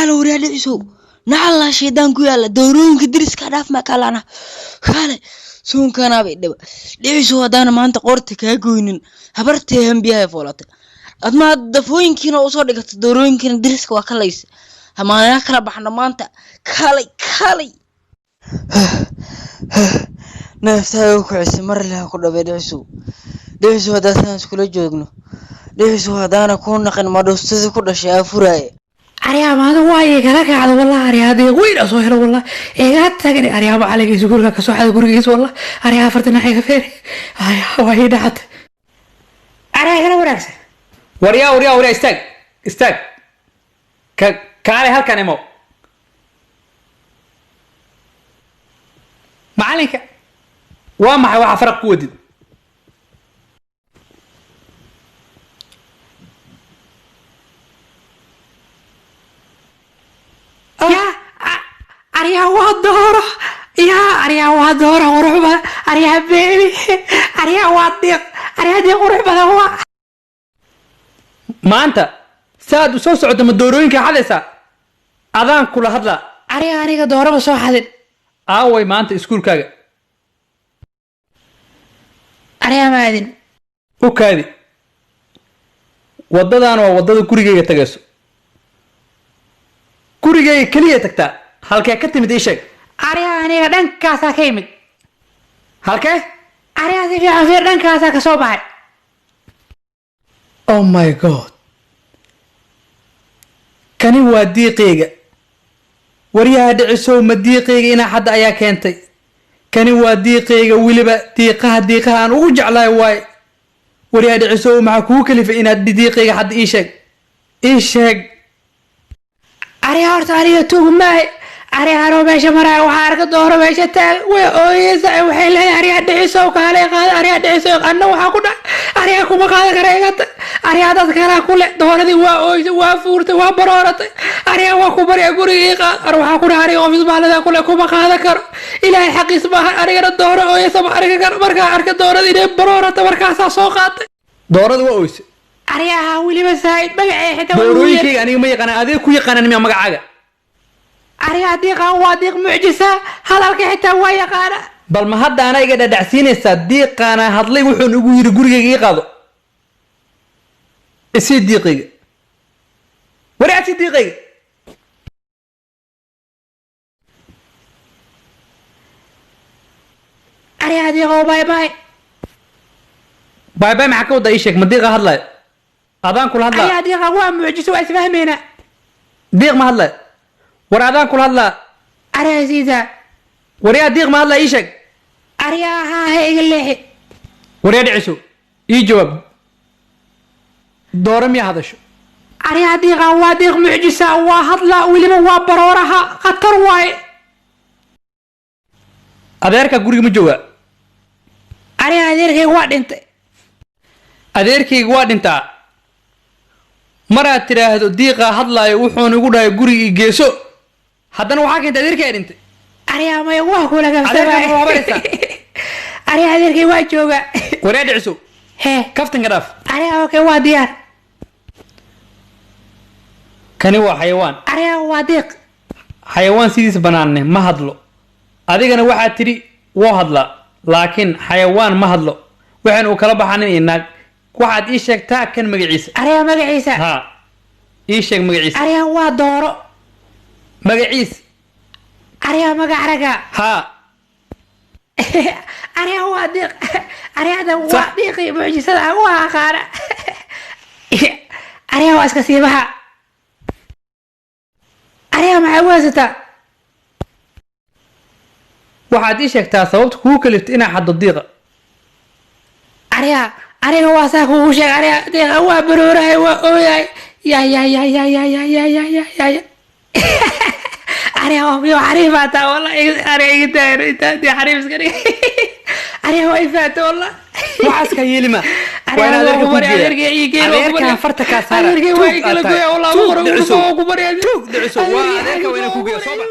Kaale waryaa dhicisow, nacallaa shaydaan ku yaalla, doorooyinka deriska dhaaf maa kaalana. Kaale suunkanaaba idhiba dhicisow, haddaana maanta qoorta kaa goynin habartee hambiyaha foolatay. Adma dafooyinkiina usoo dhigata, doorooyinkiina deriska waa ka laysa. Hamaanaa kala baxno maanta. Kaalay kaalay, neeftaada ku cisa mar leha ku dhabay dhicisow. Dhicisow, haddaan sidaan iskula joogno, dhicisow, haddaana kuu naqin madhuustadii ku dhashay aa furaaye. Aryaa maada waa igala kacda wallah. Aryaa deeq weyn soo helo wallah, iga tagin. Aryaa macalinkiisa guriga kasoo xada gurigiisa wallah. Aryaa afartan iga feeri. Aryaa waa ii dhacatay. Aryaa igala wanaagsan. Waryaa waryaa waryaa, istaag istaag, ka kaalay halkan imo. Macalinka. Waa maxay waxa faraq ku wadid? Yaa aryaa waa dooro, yaa aryaa waa dooro qurux badan. Aryaa beebi, aryaa waa deeq, aryaa deeq qurux badan waa. Maanta saad u soo socoto ma doorooyinka xadaysaa? Adaan kula hadlaa. Aryaa aniga dooraba soo xadin. Aaway maanta iskuulkaaga? Aryaa maadin. U kaadi, waddadan waa waddada gurigayga tagayso, gurigayga keliya tagtaa. Halkee ka timid ii sheeg. Aryaa aniga dhankaasaa ka imid. Halkee? Aryaa si fiican fiir, dhankaasaa ka soo baxay. Oh my God, kani waa diiqayga. Waryaha dhicisow, ma diiqayga inaa xadda ayaa keentay? Kani waa diiqayga, weliba diiqaha diiqaha aan ugu jeclahay waaye. Waryaha dhicisow, maxaa kugu kalifay inaad diiqayga xadda? Ii sheeg, ii sheeg. Aryaa horta aniga tuug maahay. Aryaa anoo meesha maraya waxaa arka dooro meesha taag, way ooyeysa, waxay leedahay aryaa dhicisow kaalay qaada, aryaa dhicisow. Anna waxaa ku dhac aryaa kuma qaadan kara, iga tag. Aryaa dad kalaa ku leh dooradii, waa ooysay, waa fuurtay, waa barooratay. Aryaa waa ku barya, guriga ii qaad. Ar waxaa ku dhac aniga qof isbaalada ku leh kuma qaadan karo, ilaahay xaqiis maahan. Anigana dooro ooyeysa ma arki karo. Markaa arka dooradii inay baroorata markaasaa soo qaatay. Doorada waa oyse? Aryaha weliba saa'id magacee xitaa way ugu yeer. Doorooyinkayga aniga ma yaqaanaan, adiga ku yaqaanaan miyaa magacaaga? Aryaa diiqan waa diiq mucjisa, hadalka xitaa waa yaqaana. Bal ma hadda anaa iga dhadhacsiinaysaa diiqaana hadlay wuxuun igu yidhi gurigayga ii qaado? Isii diiqayga, wariyaa, sii diiqayga. Aryaa diiqow, bye bye. Bye bye maxaa ka wadaa? Ii sheeg, ma diiqa hadlaayo? Adaan kula hadlaa. Aryaa diiqan waa mucjiso, waa isfahmaynaa. Diiq ma hadlaayo? War adaan kula hadlaa. Aryaa siisa. Waryaa, diiq ma hadlaa? Ii sheeg. Aryaa haa, iga leexi. Waryaa dhiciso, ii jawaab, dooro miyaa hadasho? Aryaa diiqan waa diiq mucjisa, waa hadlaa, weliba waa barooraha, khatar waaye. Adeerka guriga ma joogaa? Aryaa adeerkayga waa dhintay. Adeerkayga waa dhintaa. Maraad tidhaahdo diiqaa hadlaayo wuxuuna igu dhahay guriga ii geeso, haddana waxaa keentay adeerkay dhintay. Aryaa maya, waa kula Adeerkaa ma waabaraysaa? Aryaa adeerkay waa joogaa. Waryaa dhiciso. Hee. Kaftanka dhaaf. Aryaa okay, waa diyaar. Kani waa xayawaan. Aryaa waa diiq. Xayawaan sidiisa banaanne ma hadlo. Adigana waxaad tidhi wuu hadlaa, laakiin xayawaan ma hadlo. Waxaan uu kala baxaa nin iyo naag. Waxaad ii sheegtaa kan magaciisa. Aryaa magaciisa? Haa, ii sheeg magaciisa. Aryaa waa dooro. Magaciis. Aryaa magac raga? Haa. Aryaa waa diiq, aryaada waa Sax. diiqii mucjisada ah, waa aqaana. Aryaa waa iska siibaha. Aryaa maxaa u haysataa? Waxaad ii sheegtaa sababta kugu kaliftay inaa xaddo diiqa. Aryaa aniga waa saa kugu sheeg. Aryaa diiqa waa baroorahay, waa ooyahay, ya ya ya ya ya ya ya ya ya ya ya. Aryaa waa kuyo xariif baa taa wallah. Aryaa iga daayno intaa dii xariif iska dhig. Aryaa waa ifaata wallah. Waxaas ka yeeli ma waa in adeerka ku geeya. Adeerkaan farta kaa saara. Adeerkay waa Tuug ikala aad tahay. gooya wallah. Tuug Boqor dhicisow. ku barya. Tuug dhicisow. Waa adeerka, waa inaan ku geeya. Soo bax.